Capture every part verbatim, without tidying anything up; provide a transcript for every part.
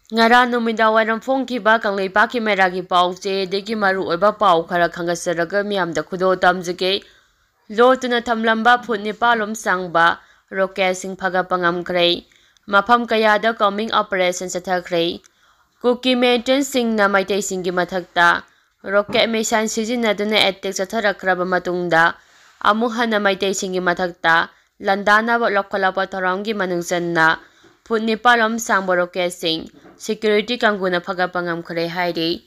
ꯉꯔꯥꯡ ꯅꯨꯃꯤꯗꯥꯡꯋꯥꯏꯔꯝ ꯐꯣꯡꯈꯤꯕ ꯀꯪꯂꯩꯄꯥꯛꯀꯤ ꯃꯦꯔꯥꯒꯤ ꯄꯥꯎ ꯆꯦꯗꯒꯤ ꯃꯔꯨꯑꯣꯏꯕ ꯄꯥꯎ ꯈꯔ ꯈꯪꯒꯠꯆꯔꯒ ꯃꯤꯌꯥꯝꯗ ꯈꯨꯗꯣꯜ ꯇꯝꯖꯒꯦ꯫ ꯂꯣꯠꯇꯨꯅ ꯊꯝꯂꯝꯕ ꯐꯨꯠ ꯅꯤꯄꯥꯜ ꯂꯣꯝ ꯁꯥꯡꯕ ꯔꯣꯀꯦꯠꯁꯤꯡ ꯐꯒꯠꯄ ꯉꯝꯈ꯭ꯔꯦ꯫ ꯃꯐꯝ ꯀꯌꯥꯗ ꯀꯣꯝꯕꯤꯡ ꯑꯣꯄꯔꯦꯁꯟ ꯆꯠꯊꯈ꯭ꯔꯦ꯫ ꯀꯨꯀꯤ ꯃꯤꯂꯤꯇꯦꯟꯠꯁꯤꯡꯅ ꯃꯩꯇꯩꯁꯤꯡꯒꯤ ꯃꯊꯛꯇ ꯔꯣꯀꯦꯠ ꯃꯤꯁꯥꯏꯜ ꯁꯤꯖꯤꯟꯅꯗꯨꯅ ꯑꯦꯇꯦꯛ ꯆꯠꯊꯔꯛꯈ꯭ꯔꯕ ꯃꯇꯨꯡꯗ, ꯑꯃꯨꯛ ꯍꯟꯅ ꯃꯩꯇꯩꯁꯤꯡꯒꯤ ꯃꯊꯛꯇ ꯂꯥꯟꯗꯥꯅꯕ ꯂꯧꯈꯠꯂꯛꯄ ꯊꯧꯔꯝꯒꯤ ꯃꯅꯨꯡ ꯆꯟꯅ ꯐꯨꯠ ꯅꯤꯄꯥꯜ ꯂꯣꯝ ꯁꯥꯡꯕ ꯔꯣꯀꯦꯠꯁꯤꯡ ꯁꯦꯀ꯭ꯌꯨꯔꯤꯇꯤ ꯀꯥꯡꯕꯨꯅ ꯐꯒꯠꯄ ꯉꯝꯈ꯭ꯔꯦ ꯍꯥꯏꯔꯤ꯫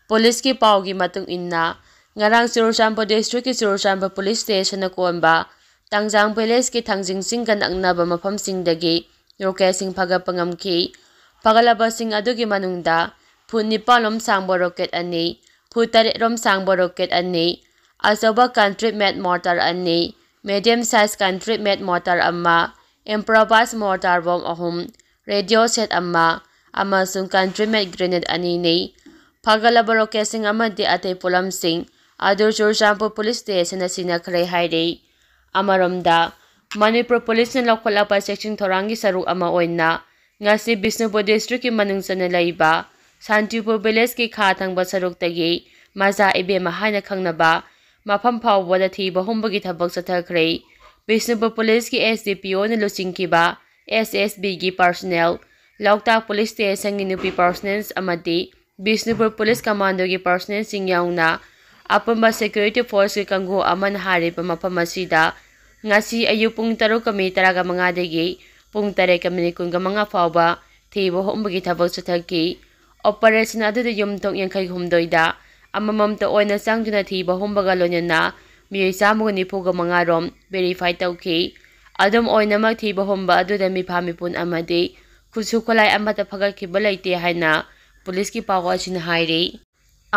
ꯄꯨꯂꯤꯁꯀꯤ ꯄꯥꯎꯒꯤ ꯃꯇꯨꯡ ꯏꯟꯅ, ꯉꯔꯥꯡ ꯆꯨꯔꯆꯥꯟꯄꯨꯔ ꯗꯤꯁꯇ꯭ꯔꯤꯛꯀꯤ ꯆꯨꯔꯆꯥꯟꯄꯨꯔ ꯄꯨꯂꯤꯁ ꯁ꯭ꯇꯦꯁꯟꯅ ꯀꯣꯟꯕ ꯇꯥꯡꯖꯥꯡ ꯚꯤꯂꯦꯖꯀꯤ ꯊꯥꯡꯖꯤꯡ ꯆꯤꯡꯒ ꯅꯛꯅꯕ ꯃꯐꯝꯁꯤꯡꯗꯒꯤ ꯔꯣꯀꯦꯠꯁꯤꯡ ꯐꯒꯠꯄ ꯉꯝꯈꯤ꯫ ꯐꯒꯠꯂꯕꯁꯤꯡ ꯑꯗꯨꯒꯤ ꯃꯅꯨꯡꯗ ꯐꯨꯠ ꯅꯤꯄꯥꯜ ꯂꯣꯝ ꯁꯥꯡꯕ ꯔꯣꯀꯦꯠ ꯑꯅꯤ, ꯐꯨꯠ ꯇꯔꯦꯠ ꯂꯣꯝ ꯁꯥꯡꯕ ꯔꯣꯀꯦꯠ ꯑꯅꯤ, ꯑꯆꯧꯕ ꯀꯟꯇ꯭ꯔꯤ ꯃꯦꯗ ꯃꯣꯔꯇꯥꯔ ꯑꯅꯤ, ꯃꯦꯗꯤꯌꯝ ꯁꯥꯏꯖ ꯀꯟꯇ꯭ꯔꯤ ꯃꯦꯗ ꯃꯣꯔꯇꯥꯔ ꯑꯃ, ꯏꯝꯄ꯭ꯔꯣꯚꯥꯏꯖ ꯃꯣꯔꯇꯥꯔ ꯕꯣꯝ ꯑꯍꯨꯝ, ꯔꯦꯗꯤꯑꯣ ꯁꯦꯠ ꯑꯃ ꯑꯃꯁꯨꯡ ꯀꯟꯇ꯭ꯔꯤ ꯃꯦꯗ ꯒ꯭ꯔꯦꯅꯦꯗ ꯑꯅꯤꯅꯤ꯫ ꯐꯒꯠꯂꯕ ꯔꯣꯀꯦꯠꯁꯤꯡ ꯑꯃꯗꯤ ꯑꯇꯩ ꯄꯣꯠꯂꯝꯁꯤꯡ ꯑꯗꯨ ꯆꯨꯔꯆꯥꯟꯄꯨꯔ ꯄꯨꯂꯤꯁ ꯁ꯭ꯇꯦꯁꯟꯗ ꯁꯤꯟꯅꯈ꯭ꯔꯦ ꯍꯥꯏꯔꯤ꯫ ꯑꯃꯔꯣꯝꯗ, ꯃꯅꯤꯄꯨꯔ ꯄꯨꯂꯤꯁꯅ ꯂꯧꯈꯠꯂꯛꯄ ꯆꯦꯛꯁꯤꯟ ꯊꯧꯔꯥꯡꯒꯤ ꯁꯔꯨꯛ ꯑꯃ ꯑꯣꯏꯅ ꯉꯁꯤ ꯕꯤꯁꯅꯨꯄꯨꯔ ꯗꯤꯁꯇ꯭ꯔꯤꯛꯀꯤ ꯃꯅꯨꯡ ꯆꯟꯅ ꯂꯩꯕ ꯁꯥꯟꯇꯤꯄꯨꯔ ꯚꯤꯂꯦꯖꯀꯤ ꯈꯥ ꯊꯪꯕ ꯁꯔꯨꯛꯇꯒꯤ ꯃꯖꯥ ꯏꯕꯦꯝꯃ ꯍꯥꯏꯅ ꯈꯪꯅꯕ ꯃꯐꯝ ꯐꯥꯎꯕꯗ ꯊꯤꯕ ꯍꯨꯝꯕꯒꯤ ꯊꯕꯛ ꯆꯠꯊꯈ꯭ꯔꯦ꯫ ꯕꯤꯁꯅꯨꯄꯨꯔ ꯄꯨꯂꯤꯁꯀꯤ ꯑꯦꯁ ꯗꯤ ꯄꯤ ꯑꯣꯅ ꯂꯨꯆꯤꯡꯈꯤꯕ ꯑꯦꯁ ꯑꯦꯁ ꯕꯤꯒꯤ ꯄꯥꯔꯁꯣꯅꯦꯜ, ꯂꯣꯛꯇꯥꯛ ꯄꯨꯂꯤꯁ ꯁ꯭ꯇꯦꯁꯟꯒꯤ ꯅꯨꯄꯤ ꯄꯥꯔꯁꯣꯅꯦꯜꯁ ꯑꯃꯗꯤ ꯕꯤꯁꯅꯨꯄꯨꯔ ꯄꯨꯂꯤꯁ ꯀꯃꯥꯟꯗꯣꯒꯤ ꯄꯥꯔꯁꯣꯅꯦꯜꯁꯤꯡ ꯌꯥꯎꯅ ꯑꯄꯨꯟꯕ ꯁꯦꯀ꯭ꯌꯨꯔꯤꯇꯤ ꯐꯣꯔꯁꯀꯤ ꯀꯥꯡꯕꯨ ꯑꯃꯅ ꯍꯥꯏꯔꯤꯕ ꯃꯐꯝ ꯑꯁꯤꯗ ꯉꯁꯤ ꯑꯌꯨꯛ ꯄꯨꯡ ꯇꯔꯨꯛꯀ ꯃꯤꯅꯤꯠ ꯇꯔꯥꯃꯉꯥꯗꯒꯤ ꯄꯨꯡ ꯇꯔꯦꯠꯀ ꯃꯤꯅꯤꯠ ꯀꯨꯟꯃꯉꯥ ꯐꯥꯎꯕ ꯊꯤꯕ ꯍꯨꯝꯕꯒꯤ ꯊꯕꯛ ꯆꯠꯊꯈꯤ꯫ ꯑꯣꯄꯔꯦꯁꯟ ꯑꯗꯨꯗ ꯌꯨꯝꯊꯣꯡ ꯌꯥꯡꯈꯩ ꯍꯨꯝꯗꯣꯏꯗ ꯑꯃꯃꯝꯇ ꯑꯣꯏꯅ ꯆꯪꯗꯨꯅ ꯊꯤꯕ ꯍꯨꯝꯕꯒ ꯂꯣꯏꯅꯅ ꯃꯤꯑꯣꯏ ꯆꯥꯝꯃꯒ ꯅꯤꯐꯨꯒ ꯃꯉꯥ ꯔꯣꯝ ꯚꯦꯔꯤꯐꯥꯏ ꯇꯧꯈꯤ꯫ ꯑꯗꯨꯝ ꯑꯣꯏꯅꯃꯛ, ꯊꯤꯕ ꯍꯨꯝꯕ ꯑꯗꯨꯗ ꯃꯤꯐꯥ ꯃꯤꯄꯨꯟ ꯑꯃꯗꯤ ꯈꯨꯠꯁꯨ ꯈꯨꯠꯂꯥꯏ ꯑꯃꯠꯇ ꯐꯒꯠꯈꯤꯕ ꯂꯩꯇꯦ ꯍꯥꯏꯅ ꯄꯨꯂꯤꯁꯀꯤ ꯄꯥꯎ ꯑꯁꯤꯅ ꯍꯥꯏꯔꯤ꯫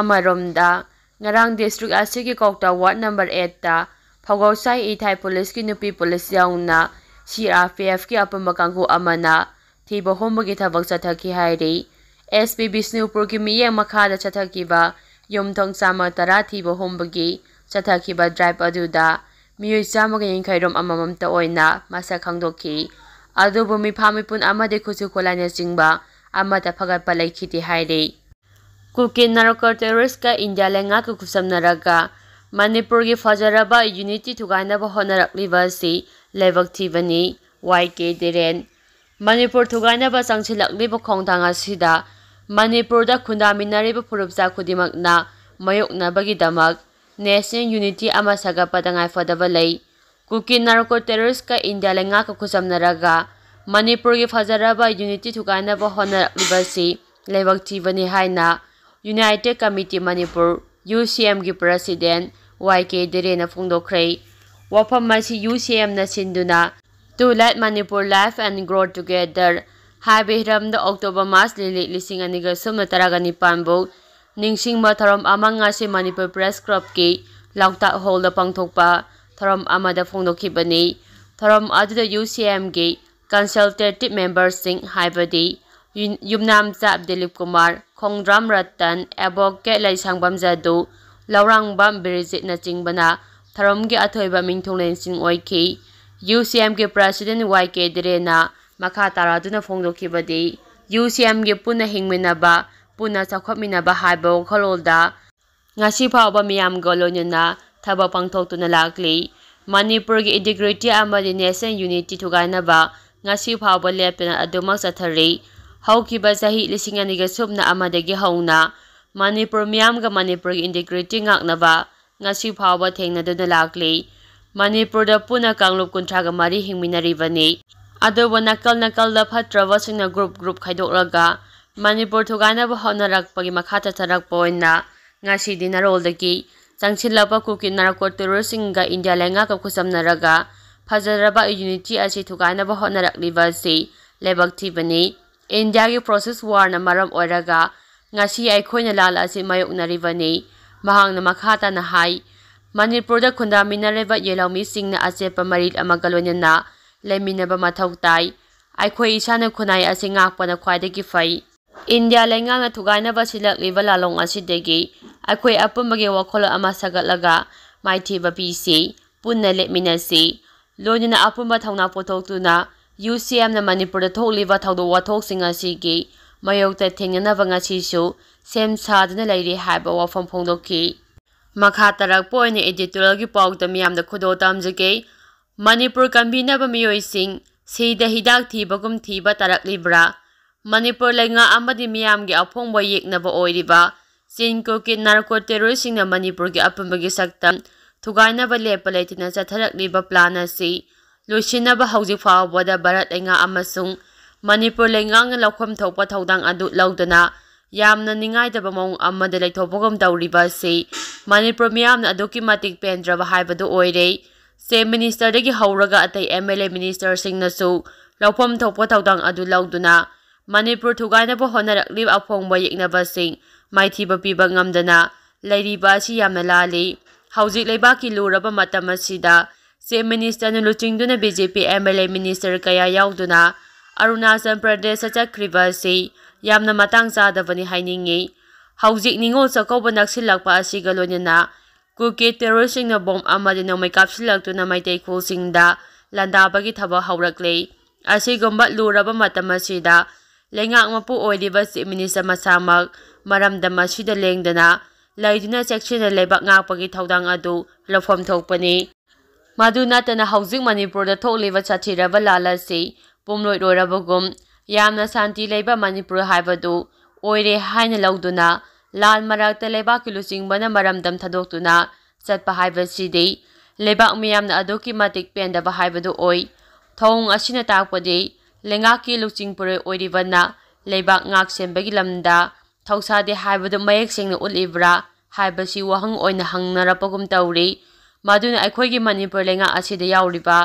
ꯑꯃꯔꯣꯝꯗ, ꯉꯔꯥꯡ ꯗꯤꯁꯇ꯭ꯔꯤꯛ ꯑꯁꯤꯒꯤ ꯀꯧꯇꯥ ꯋꯥꯔꯗ ꯅꯝꯕꯔ ꯑꯩꯠꯇ ꯐꯧꯒꯧꯁꯥꯏ ꯏꯊꯥꯏ ꯄꯨꯂꯤꯁꯀꯤ ꯅꯨꯄꯤ ꯄꯨꯂꯤꯁ ꯌꯥꯎꯅ ꯁꯤ ꯑꯥꯔ ꯄꯤ ꯑꯦꯐꯀꯤ ꯑꯄꯨꯟꯕ ꯀꯥꯡꯕꯨ ꯑꯃꯅ ꯊꯤꯕ ꯍꯨꯝꯕꯒꯤ ꯊꯕꯛ ꯆꯠꯊꯈꯤ ꯍꯥꯏꯔꯤ꯫ ꯑꯦꯁ ꯄꯤ ꯕꯤꯁꯅꯨꯄꯨꯔꯒꯤ ꯃꯤꯠꯌꯦꯡ ꯃꯈꯥꯗ ꯆꯠꯊꯈꯤꯕ ꯌꯨꯝꯊꯣꯡ ꯆꯥꯝꯃ ꯇꯔꯥ ꯊꯤꯕ ꯍꯨꯝꯕꯒꯤ ꯆꯠꯊꯈꯤꯕ ꯗ꯭ꯔꯥꯏꯚ ꯑꯗꯨꯗ ꯃꯤꯑꯣꯏ ꯆꯥꯝꯃꯒ ꯌꯥꯡꯈꯩ ꯔꯣꯝ ꯑꯃꯃꯝꯇ ꯑꯣꯏꯅ ꯃꯁꯛ ꯈꯪꯗꯣꯛꯈꯤ꯫ ꯑꯗꯨꯕꯨ ꯃꯤꯐꯥ ꯃꯤꯄꯨꯟ ꯑꯃꯗꯤ ꯈꯨꯠꯁꯨ ꯈꯨꯠꯂꯥꯏꯅꯆꯤꯡꯕ ꯑꯃꯠꯇ ꯐꯒꯠꯄ ꯂꯩꯈꯤꯗꯦ ꯍꯥꯏꯔꯤ꯫ ꯀꯨꯀꯤ ꯅꯥꯔꯀꯣ ꯇꯦꯔꯣꯔꯤꯁꯀ ꯏꯟꯗꯤꯌꯥ ꯂꯩꯉꯥꯛꯀ ꯈꯨꯠꯁꯝꯅꯔꯒ ꯃꯅꯤꯄꯨꯔꯒꯤ ꯐꯖꯔꯕ ꯌꯨꯅꯤꯇꯤ ꯊꯨꯒꯥꯏꯅꯕ ꯍꯣꯠꯅꯔꯛꯂꯤꯕ ꯑꯁꯤ ꯂꯥꯏꯕꯛ ꯊꯤꯕꯅꯤ꯫ ꯋꯥꯏ ꯀꯦ ꯙꯤꯔꯦꯟ꯫ ꯃꯅꯤꯄꯨꯔ ꯊꯨꯒꯥꯏꯅꯕ ꯆꯪꯁꯤꯜꯂꯛꯂꯤꯕ ꯈꯣꯡꯊꯥꯡ ꯑꯁꯤꯗ ꯃꯅꯤꯄꯨꯔꯗ ꯈꯨꯟꯗꯥꯃꯤꯟꯅꯔꯤꯕ ꯐꯨꯔꯨꯞꯆꯥ ꯈꯨꯗꯤꯡꯃꯛꯅ ꯃꯥꯌꯣꯛꯅꯕꯒꯤꯗꯃꯛ ꯅꯦꯁꯅꯦꯜ ꯌꯨꯅꯤꯇꯤ ꯑꯃ ꯁꯥꯒꯠꯄ ꯇꯉꯥꯏꯐꯗꯕ ꯂꯩ꯫ ꯀꯨꯀꯤ ꯅꯥꯔꯀꯣ ꯇꯦꯔꯣꯔꯤꯁꯀ ꯏꯟꯗꯤꯌꯥ ꯂꯩꯉꯥꯛꯀ ꯈꯨꯠꯁꯝꯅꯔꯒ ꯃꯅꯤꯄꯨꯔꯒꯤ ꯐꯖꯔꯕ ꯌꯨꯅꯤꯇꯤ ꯊꯨꯒꯥꯏꯅꯕ ꯍꯣꯠꯅꯔꯛꯂꯤꯕꯁꯤ ꯂꯥꯏꯕꯛ ꯊꯤꯕꯅꯤ ꯍꯥꯏꯅ ꯌꯨꯅꯥꯏꯇꯦꯠ ꯀꯃꯤꯇꯤ ꯃꯅꯤꯄꯨꯔ, ꯌꯨ ꯁꯤ ꯑꯦꯝꯒꯤ ꯄ꯭ꯔꯁꯤꯗꯦꯟ ꯋꯥꯏ ꯀꯦ ꯙꯤꯔꯦꯟꯅ ꯐꯣꯡꯗꯣꯛꯈ꯭ꯔꯦ꯫ ꯋꯥꯐꯝ ꯑꯁꯤ ꯌꯨ ꯁꯤ ꯑꯦꯝꯅ ꯁꯤꯟꯗꯨꯅ Too Late Manipur Life and Grow Together ꯍꯥꯏꯕ ꯍꯤꯔꯝꯗ ꯑꯣꯛꯇꯣꯕꯔ ꯃꯥꯁ ꯂꯤꯂꯤ ꯂꯤꯁꯤꯡ ꯑꯅꯤꯒ ꯁꯨꯞꯅ ꯇꯔꯥꯒ ꯅꯤꯄꯥꯟꯕꯨ ꯅꯤꯡꯁꯤꯡꯕ ꯊꯧꯔꯝ ꯑꯃ ꯉꯁꯤ ꯃꯅꯤꯄꯨꯔ ꯄ꯭ꯔꯦꯁ ꯀ꯭ꯂꯕꯀꯤ ꯂꯧꯇꯥꯛ ꯍꯣꯜꯗ ꯄꯥꯡꯊꯣꯛꯄ ꯊꯧꯔꯝ ꯑꯃꯗ ꯐꯣꯡꯗꯣꯛꯈꯤꯕꯅꯤ꯫ ꯊꯧꯔꯝ ꯑꯗꯨꯗ ꯌꯨ ꯁꯤ ꯑꯦꯝꯒꯤ ꯀꯟꯁꯜꯇꯦꯇꯤꯚ ꯃꯦꯝꯕꯔꯁꯤꯡ ꯍꯥꯏꯕꯗꯤ ꯌꯨ-, ꯌꯨꯝꯅꯥꯝꯆꯥ ꯗꯤꯂꯤꯞ ꯀꯨꯃꯥꯔ, ꯈꯣꯡꯗ꯭ꯔꯥꯝ ꯔꯇꯟ, ꯑꯦꯗꯚꯣꯀꯦꯠ ꯂꯩꯁꯥꯡꯕꯝ ꯖꯥꯗꯨ, ꯂꯧꯔꯥꯡꯕꯝ ꯕꯤꯔꯖꯤꯠꯅꯆꯤꯡꯕꯅ ꯊꯧꯔꯝꯒꯤ ꯑꯊꯣꯏꯕ ꯃꯤꯡꯊꯣꯜꯂꯦꯟꯁꯤꯡ ꯑꯣꯏꯈꯤ꯫ ꯌꯨ ꯁꯤ ꯑꯦꯝꯒꯤ ꯄ꯭ꯔꯁꯤꯗꯦꯟ ꯋꯥꯏ ꯀꯦ ꯙꯤꯔꯦꯟꯅ ꯃꯈꯥ ꯇꯥꯔꯗꯨꯅ ꯐꯣꯡꯗꯣꯛꯈꯤꯕꯗꯤ, ꯌꯨ ꯁꯤ ꯑꯦꯝꯒꯤ ꯄꯨꯟꯅ ꯍꯤꯡꯃꯤꯟꯅꯕ, ꯄꯨꯟꯅ ꯆꯥꯎꯈꯠꯃꯤꯟꯅꯕ ꯍꯥꯏꯕ ꯋꯥꯈꯜꯂꯣꯟꯗ ꯉꯁꯤ ꯐꯥꯎꯕ ꯃꯤꯌꯥꯝꯒ ꯂꯣꯏꯅꯅ ꯊꯕꯛ ꯄꯥꯡꯊꯣꯛꯇꯨꯅ ꯂꯥꯛꯂꯤ꯫ ꯃꯅꯤꯄꯨꯔꯒꯤ ꯏꯟꯇꯤꯒ꯭ꯔꯤꯇꯤ ꯑꯃꯗꯤ ꯅꯦꯁꯅꯦꯜ ꯌꯨꯅꯤꯇꯤ ꯊꯨꯒꯥꯏꯅꯕ ꯉꯁꯤ ꯐꯥꯎꯕ ꯂꯦꯞꯇꯅ ꯑꯗꯨꯃꯛ ꯆꯠꯊꯔꯤ꯫ ꯍꯧꯈꯤꯕ ꯆꯍꯤ ꯂꯤꯁꯤꯡ ꯑꯅꯤꯒ ꯁꯨꯞꯅ ꯑꯃꯗꯒꯤ ꯍꯧꯅ ꯃꯅꯤꯄꯨꯔ ꯃꯤꯌꯥꯝꯒ ꯃꯅꯤꯄꯨꯔꯒꯤ ꯏꯟꯇꯤꯒ꯭ꯔꯤꯇꯤ ꯉꯥꯛꯅꯕ ꯉꯁꯤ ꯐꯥꯎꯕ ꯊꯦꯡꯅꯗꯨꯅ ꯂꯥꯛꯂꯤ꯫ ꯃꯅꯤꯄꯨꯔꯗ ꯄꯨꯟꯅ ꯀꯥꯡꯂꯨꯞ ꯀꯨꯟꯊ꯭ꯔꯥꯒ ꯃꯔꯤ ꯍꯤꯡꯃꯤꯟꯅꯔꯤꯕꯅꯤ꯫ ꯑꯗꯨꯕꯨ ꯅꯥꯀꯜ ꯅꯥꯀꯜꯗ ꯐꯠꯇ꯭ꯔꯕꯁꯤꯡꯅ ꯒ꯭ꯔꯨꯞ ꯒ꯭ꯔꯨꯞ ꯈꯥꯏꯗꯣꯛꯂꯒ ꯃꯅꯤꯄꯨꯔ ꯊꯨꯒꯥꯏꯅꯕ ꯍꯣꯠꯅꯔꯛꯄꯒꯤ ꯃꯈꯥ ꯆꯠꯊꯔꯛꯄ ꯑꯣꯏꯅ ꯉꯁꯤꯗꯤ ꯅꯔꯣꯜꯗꯒꯤ ꯆꯪꯁꯤꯜꯂꯛꯄ ꯀꯨꯀꯤ ꯅꯥꯔꯀꯣ ꯇꯦꯔꯣꯔꯤꯁꯁꯤꯡꯒ ꯏꯟꯗꯤꯌꯥ ꯂꯩꯉꯥꯛꯀ ꯈꯨꯠꯁꯝꯅꯔꯒ ꯐꯖꯔꯕ ꯌꯨꯅꯤꯇꯤ ꯑꯁꯤ ꯊꯨꯒꯥꯏꯅꯕ ꯍꯣꯠꯅꯔꯛꯂꯤꯕ ꯑꯁꯤ ꯂꯥꯏꯕꯛ ꯊꯤꯕꯅꯤ꯫ ꯏꯟꯗꯤꯌꯥꯒꯤ ꯄ꯭ꯔꯣꯁꯦꯁ ꯋꯥꯔꯅ ꯃꯔꯝ ꯑꯣꯏꯔꯒ ꯉꯁꯤ ꯑꯩꯈꯣꯏꯅ ꯂꯥꯟ ꯑꯁꯤ ꯃꯥꯌꯣꯛꯅꯔꯤꯕꯅꯤ꯫ ꯃꯍꯥꯛꯅ ꯃꯈꯥ ꯇꯥꯅ ꯍꯥꯏ, ꯃꯅꯤꯄꯨꯔꯗ ꯈꯨꯟꯗꯥꯃꯤꯟꯅꯔꯤꯕ ꯌꯦꯜꯍꯧꯃꯤꯁꯤꯡꯅ ꯑꯆꯦꯠꯄ ꯃꯔꯤꯜ ꯑꯃꯒ ꯂꯣꯏꯅꯅ ꯂꯩꯃꯤꯟꯅꯕ ꯃꯊꯧ ꯇꯥꯏ꯫ ꯑꯩꯈꯣꯏ ꯏꯁꯥꯅ ꯈꯨꯟꯅꯥꯏ ꯑꯁꯤ ꯉꯥꯛꯄꯅ ꯈ꯭ꯋꯥꯏꯗꯒꯤ ꯐꯩ꯫ ꯏꯟꯗꯤꯌꯥ ꯂꯩꯉꯥꯛꯅ ꯊꯨꯒꯥꯏꯅꯕ ꯁꯤꯜꯂꯛꯂꯤꯕ ꯂꯥꯂꯣꯡ ꯑꯁꯤꯗꯒꯤ ꯑꯩꯈꯣꯏ ꯑꯄꯨꯟꯕꯒꯤ ꯋꯥꯈꯜꯂꯣꯟ ꯑꯃ ꯁꯥꯒꯠꯂꯒ ꯃꯥꯏꯊꯤꯕ ꯄꯤꯁꯤ, ꯄꯨꯟꯅ ꯂꯦꯞꯃꯤꯟꯅꯁꯤ, ꯂꯣꯏꯅꯅ ꯑꯄꯨꯟꯕ ꯊꯧꯅꯥ ꯄꯨꯊꯣꯛꯇꯨꯅ ꯌꯨ ꯁꯤ ꯑꯦꯝꯅ ꯃꯅꯤꯄꯨꯔꯗ ꯊꯣꯛꯂꯤꯕ ꯊꯧꯗꯣꯛ ꯋꯥꯊꯣꯛꯁꯤꯡ ꯑꯁꯤꯒꯤ ꯃꯥꯌꯣꯛꯇ ꯊꯦꯡꯅꯅꯕ ꯉꯁꯤꯁꯨ ꯁꯦꯝ ꯁꯥꯗꯨꯅ ꯂꯩꯔꯤ ꯍꯥꯏꯕ ꯋꯥꯐꯝ ꯐꯣꯡꯗꯣꯛꯈꯤ꯫ ꯃꯈꯥ ꯇꯥꯔꯛꯄ ꯑꯣꯏꯅ editorialꯒꯤ ꯄꯥꯎꯗ ꯃꯤꯌꯥꯝꯗ ꯈꯨꯗꯣꯜ ꯇꯝꯖꯒꯦ꯫ ꯃꯅꯤꯄꯨꯔ ꯀꯟꯕꯤꯅꯕ ꯃꯤꯑꯣꯏꯁꯤꯡ ꯁꯤꯗ ꯍꯤꯗꯥꯛ ꯊꯤꯕꯒꯨꯝ ꯊꯤꯕ ꯇꯥꯔꯛꯂꯤꯕ꯭ꯔꯥ? ꯃꯅꯤꯄꯨꯔ ꯂꯩꯉꯥꯛ ꯑꯃꯗꯤ ꯃꯤꯌꯥꯝꯒꯤ ꯑꯐꯣꯡꯕ ꯌꯦꯛꯅꯕ ꯑꯣꯏꯔꯤꯕ ꯆꯤꯟ ꯀꯨꯀꯤ ꯅꯥꯔꯀꯣ ꯇꯦꯔꯣꯔꯤꯁꯁꯤꯡꯅ ꯃꯅꯤꯄꯨꯔꯒꯤ ꯑꯄꯨꯟꯕꯒꯤ ꯁꯛꯇꯝ ꯊꯨꯒꯥꯏꯅꯕ ꯂꯦꯞꯄ ꯂꯩꯇꯅ ꯆꯠꯊꯔꯛꯂꯤꯕ plan ꯑꯁꯤ ꯂꯣꯏꯁꯤꯟꯅꯕ ꯍꯧꯖꯤꯛ ꯐꯥꯎꯕꯗ ꯚꯥꯔꯠ ꯂꯩꯉꯥꯛ ꯑꯃꯁꯨꯡ ꯃꯅꯤꯄꯨꯔ ꯂꯩꯉꯥꯛꯅ ꯂꯧꯐꯝ ꯊꯣꯛꯄ ꯊꯧꯗꯥꯡ ꯑꯗꯨ ꯂꯧꯗꯅ ꯌꯥꯝꯅ ꯅꯤꯡꯉꯥꯏꯗꯕ ꯃꯑꯣꯡ ꯑꯃꯗ ꯂꯩꯊꯣꯛꯄꯒꯨꯝ ꯇꯧꯔꯤꯕ ꯑꯁꯤ ꯃꯅꯤꯄꯨꯔ ꯃꯤꯌꯥꯝꯅ ꯑꯗꯨꯛꯀꯤ ꯃꯇꯤꯛ ꯄꯦꯟꯗ꯭ꯔꯕ ꯍꯥꯏꯕꯗꯨ ꯑꯣꯏꯔꯦ꯫ Chief Ministerꯗꯒꯤ ꯍꯧꯔꯒ ꯑꯇꯩ MLA ministerꯁꯤꯡꯅꯁꯨ ꯂꯧꯐꯝ ꯊꯣꯛꯄ ꯊꯧꯗꯥꯡ ꯑꯗꯨ ꯂꯧꯗꯨꯅ ꯃꯅꯤꯄꯨꯔ ꯊꯨꯒꯥꯏꯅꯕ ꯍꯣꯠꯅꯔꯛꯂꯤꯕ ꯑꯐꯣꯡꯕ ꯌꯦꯛꯅꯕꯁꯤꯡ ꯃꯥꯏꯊꯤꯕ ꯄꯤꯕ ꯉꯝꯗꯅ ꯂꯩꯔꯤꯕ ꯑꯁꯤ ꯌꯥꯝꯅ ꯂꯥꯜꯂꯤ꯫ ꯍꯧꯖꯤꯛ ꯂꯩꯕꯥꯛꯀꯤ ꯂꯨꯔꯕ ꯃꯇꯝ ꯑꯁꯤꯗ Chief Ministerꯅ ꯂꯨꯆꯤꯡꯗꯨꯅ BJP MLA minister ꯀꯌꯥ ꯌꯥꯎꯗꯨꯅ ꯑꯔꯨꯅꯥꯆꯜ ꯄ꯭ꯔꯗꯦꯁꯇ ꯆꯠꯈ꯭ꯔꯤꯕ ꯑꯁꯤ ꯌꯥꯝꯅ ꯃꯇꯥꯡ ꯆꯥꯗꯕꯅꯤ ꯍꯥꯏꯅꯤꯡꯏ꯫ ꯍꯧꯖꯤꯛ ꯅꯤꯉꯣꯜ ꯆꯥꯛꯀꯧꯕ ꯅꯛꯁꯤꯜꯂꯛꯄ ꯑꯁꯤꯒ ꯂꯣꯏꯅꯅ ꯀꯨꯀꯤ ꯇꯦꯔꯣꯔꯤꯁꯁꯤꯡꯅ ꯕꯣꯝ ꯑꯃꯗꯤ ꯅꯣꯡꯃꯩ ꯀꯥꯞꯁꯤꯜꯂꯛꯇꯨꯅ ꯃꯩꯇꯩ ꯈꯨꯜꯁꯤꯡꯗ ꯂꯥꯟꯗꯥꯕꯒꯤ ꯊꯕꯛ ꯍꯧꯔꯛꯂꯦ꯫ ꯑꯁꯤꯒꯨꯝꯕ ꯂꯨꯔꯕ ꯃꯇꯝ ꯑꯁꯤꯗ ꯂꯩꯉꯥꯛ ꯃꯄꯨ ꯑꯣꯏꯔꯤꯕ Chief Minister ꯃꯁꯥꯃꯛ ꯃꯔꯝꯗꯝ ꯑꯁꯤꯗ ꯂꯦꯡꯗꯅ ꯂꯩꯗꯨꯅ ꯆꯦꯛꯁꯤꯟꯅ ꯂꯩꯕꯥꯛ ꯉꯥꯛꯄꯒꯤ ꯊꯧꯗꯥꯡ ꯑꯗꯨ ꯂꯧꯐꯝ ꯊꯣꯛꯄꯅꯤ꯫ ꯃꯗꯨ ꯅꯠꯇꯅ ꯍꯧꯖꯤꯛ ꯃꯅꯤꯄꯨꯔꯗ ꯊꯣꯛꯂꯤꯕ ꯁꯥꯊꯤꯔꯕ ꯂꯥꯜ ꯑꯁꯤ ꯄꯨꯝꯂꯣꯏ ꯂꯣꯏꯔꯕꯒꯨꯝ ꯌꯥꯝꯅ ꯁꯥꯟꯇꯤ ꯂꯩꯕ ꯃꯅꯤꯄꯨꯔ ꯍꯥꯏꯕꯗꯨ ꯑꯣꯏꯔꯦ ꯍꯥꯏꯅ ꯂꯧꯗꯨꯅ ꯂꯥꯟ ꯃꯔꯛꯇ ꯂꯩꯕꯥꯛꯀꯤ ꯂꯨꯆꯤꯡꯕꯅ ꯃꯔꯝꯗꯝ ꯊꯥꯗꯣꯛꯇꯨꯅ ꯆꯠꯄ ꯍꯥꯏꯕꯁꯤꯗꯤ ꯂꯩꯕꯥꯛ ꯃꯤꯌꯥꯝꯅ ꯑꯗꯨꯛꯀꯤ ꯃꯇꯤꯛ ꯄꯦꯟꯗꯕ ꯍꯥꯏꯕꯗꯨ ꯑꯣꯏ꯫ ꯊꯧꯑꯣꯡ ꯑꯁꯤꯅ ꯇꯥꯛꯄꯗꯤ ꯂꯩꯉꯥꯛꯀꯤ ꯂꯨꯆꯤꯡ ꯄꯨꯔꯦꯜ ꯑꯣꯏꯔꯤꯕꯅ ꯂꯩꯕꯥꯛ ꯉꯥꯛ ꯁꯦꯟꯕꯒꯤ ꯂꯝꯗ ꯊꯧꯁꯥꯗꯦ ꯍꯥꯏꯕꯗꯨ ꯃꯌꯦꯛ ꯁꯦꯡꯅ ꯎꯠꯂꯤꯕ꯭ꯔꯥ ꯍꯥꯏꯕꯁꯤ ꯋꯥꯍꯪ ꯑꯣꯏꯅ ꯍꯪꯅꯔꯛꯄꯒꯨꯝ ꯇꯧꯔꯤ꯫ ꯃꯗꯨꯅ ꯑꯩꯈꯣꯏꯒꯤ ꯃꯅꯤꯄꯨꯔ ꯂꯩꯉꯥꯛ ꯑꯁꯤꯗ ꯌꯥꯎꯔꯤꯕ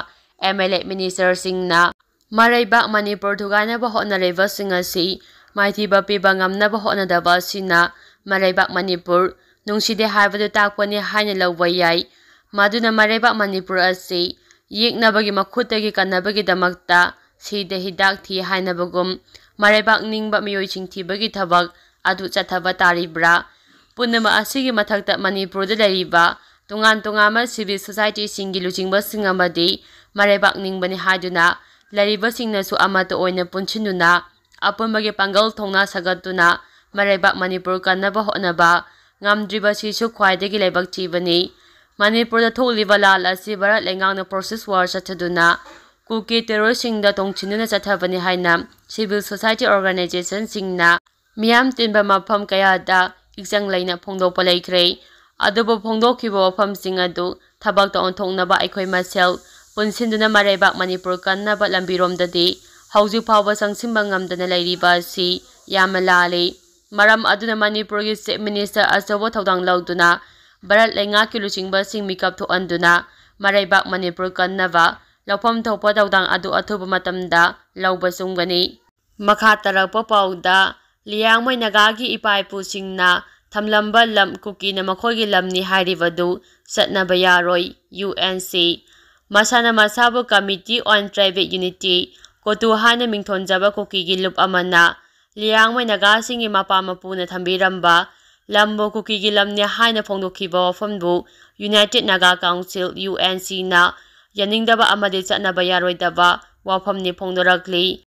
MLA ministerꯁꯤꯡꯅ ꯃꯔꯩꯕꯥꯛ ꯃꯅꯤꯄꯨꯔ ꯊꯨꯒꯥꯏꯅꯕ ꯍꯣꯠꯅꯔꯤꯕꯁꯤꯡ ꯑꯁꯤ ꯃꯥꯏꯊꯤꯕ ꯄꯤꯕ ꯉꯝꯅꯕ ꯍꯣꯠꯅꯗꯕ ꯑꯁꯤꯅ ꯃꯔꯩꯕꯥꯛ ꯃꯅꯤꯄꯨꯔ ꯅꯨꯡꯁꯤꯗꯦ ꯍꯥꯏꯕꯗꯨ ꯇꯥꯛꯄꯅꯤ ꯍꯥꯏꯅ ꯂꯧꯕ ꯌꯥꯏ꯫ ꯃꯗꯨꯅ ꯃꯔꯩꯕꯥꯛ ꯃꯅꯤꯄꯨꯔ ꯑꯁꯤ ꯌꯦꯛꯅꯕꯒꯤ ꯃꯈꯨꯠꯇꯒꯤ ꯀꯟꯅꯕꯒꯤꯗꯃꯛꯇ ꯁꯤꯗ ꯍꯤꯗꯥꯛ ꯊꯤ ꯍꯥꯏꯅꯕꯒꯨꯝ ꯃꯔꯩꯕꯥꯛ ꯅꯤꯡꯕ ꯃꯤꯑꯣꯏꯁꯤꯡ ꯊꯤꯕꯒꯤ ꯊꯕꯛ ꯑꯗꯨ ꯆꯠꯊꯕ ꯇꯥꯔꯤꯕ꯭ꯔꯥ? ꯄꯨꯝꯅꯃꯛ ꯑꯁꯤꯒꯤ ꯃꯊꯛꯇ ꯃꯅꯤꯄꯨꯔꯗ ꯂꯩꯔꯤꯕ ꯇꯣꯉꯥꯟ ꯇꯣꯉꯥꯟꯕ civil societyꯁꯤꯡꯒꯤ ꯂꯨꯆꯤꯡꯕꯁꯤꯡ ꯑꯃꯗꯤ ꯃꯔꯩꯕꯥꯛ ꯅꯤꯡꯕꯅꯤ ꯍꯥꯏꯗꯨꯅ ꯂꯩꯔꯤꯕꯁꯤꯡꯅꯁꯨ ꯑꯃꯠꯇ ꯑꯣꯏꯅ ꯄꯨꯟꯁꯤꯟꯗꯨꯅ ꯑꯄꯨꯟꯕꯒꯤ ꯄꯥꯡꯒꯜ ꯊꯧꯅꯥ ꯁꯥꯒꯠꯇꯨꯅ ꯃꯔꯩꯕꯥꯛ ꯃꯅꯤꯄꯨꯔ ꯀꯟꯅꯕ ꯍꯣꯠꯅꯕ ꯉꯝꯗ꯭ꯔꯤꯕꯁꯤꯁꯨ ꯈ꯭ꯋꯥꯏꯗꯒꯤ ꯂꯥꯏꯕꯛ ꯊꯤꯕꯅꯤ꯫ ꯃꯅꯤꯄꯨꯔꯗ ꯊꯣꯛꯂꯤꯕ ꯂꯥꯜ ꯑꯁꯤ ꯚꯥꯔꯠ ꯂꯩꯉꯥꯛꯅ proxy war ꯆꯠꯊꯗꯨꯅ ꯀꯨꯀꯤ terroristꯁꯤꯡꯗ ꯇꯣꯡꯁꯤꯟꯗꯨꯅ ꯆꯠꯊꯕꯅꯤ ꯍꯥꯏꯅ civil society organizationꯁꯤꯡꯅ ꯃꯤꯌꯥꯝ ꯇꯤꯟꯕ ꯃꯐꯝ ꯀꯌꯥꯗ ꯏꯆꯪ ꯂꯩꯅ ꯐꯣꯡꯗꯣꯛꯄ ꯂꯩꯈ꯭ꯔꯦ꯫ ꯑꯗꯨꯕꯨ ꯐꯣꯡꯗꯣꯛꯈꯤꯕ ꯋꯥꯐꯝꯁꯤꯡ ꯑꯗꯨ ꯊꯕꯛꯇ ꯑꯣꯟꯊꯣꯛꯅꯕ ꯑꯩꯈꯣꯏ ꯃꯁꯦꯜ ꯄꯨꯟꯁꯤꯟꯗꯨꯅ ꯃꯔꯩꯕꯥꯛ ꯃꯅꯤꯄꯨꯔ ꯀꯟꯅꯕ ꯂꯝꯕꯤꯔꯣꯝꯗꯗꯤ ꯍꯧꯖꯤꯛ ꯐꯥꯎꯕ ꯆꯪꯁꯤꯟꯕ ꯉꯝꯗꯅ ꯂꯩꯔꯤꯕ ꯑꯁꯤ ꯌꯥꯝꯅ ꯂꯥꯜꯂꯤ꯫ ꯃꯔꯝ ꯑꯗꯨꯅ ꯃꯅꯤꯄꯨꯔꯒꯤ Chief Minister ꯑꯆꯧꯕ ꯊꯧꯗꯥꯡ ꯂꯧꯗꯨꯅ ꯚꯥꯔꯠ ꯂꯩꯉꯥꯛꯀꯤ ꯂꯨꯆꯤꯡꯕꯁꯤꯡ ꯃꯤꯀꯞ ꯊꯣꯛꯍꯟꯗꯨꯅ ꯃꯔꯩꯕꯥꯛ ꯃꯅꯤꯄꯨꯔ ꯀꯟꯅꯕ ꯂꯧꯐꯝ ꯊꯣꯛꯄ ꯊꯧꯗꯥꯡ ꯑꯗꯨ ꯑꯊꯨꯕ ꯃꯇꯝꯗ ꯂꯧꯕ ꯆꯨꯝꯒꯅꯤ꯫ ꯃꯈꯥ ꯇꯥꯔꯛꯄ ꯄꯥꯎꯗ, ꯂꯤꯌꯥꯡꯃꯩ ꯅꯥꯒꯥꯒꯤ ꯏꯄꯥ ꯏꯄꯨꯁꯤꯡꯅ ꯊꯝꯂꯝꯕ ꯂꯝ ꯀꯨꯀꯤꯅ ꯃꯈꯣꯏꯒꯤ ꯂꯝꯅꯤ ꯍꯥꯏꯔꯤꯕꯗꯨ ꯆꯠꯅꯕ ꯌꯥꯔꯣꯏ, ꯌꯨ ꯑꯦꯟ ꯁꯤ꯫ ꯃꯁꯥꯅ ꯃꯁꯥꯕꯨ Committee on Tribal Unity, ꯀꯣꯇꯨ ꯍꯥꯏꯅ ꯃꯤꯡꯊꯣꯟꯖꯕ ꯀꯨꯀꯤꯒꯤ ꯂꯨꯞ ꯑꯃꯅ ꯂꯤꯌꯥꯡꯃꯩ ꯅꯥꯒꯥꯁꯤꯡꯒꯤ ꯃꯄꯥ ꯃꯄꯨꯅ ꯊꯝꯕꯤꯔꯝꯕ ꯂꯝꯕꯨ ꯀꯨꯀꯤꯒꯤ ꯂꯝꯅꯤ ꯍꯥꯏꯅ ꯐꯣꯡꯗꯣꯛꯈꯤꯕ ꯋꯥꯐꯝꯕꯨ United Naga Council, U N ꯁꯤꯅ ꯌꯥꯅꯤꯡꯗꯕ ꯑꯃꯗꯤ ꯆꯠꯅꯕ ꯌꯥꯔꯣꯏꯗꯕ ꯋꯥꯐꯝꯅꯤ ꯐꯣꯡꯗꯣꯔꯛꯂꯤ꯫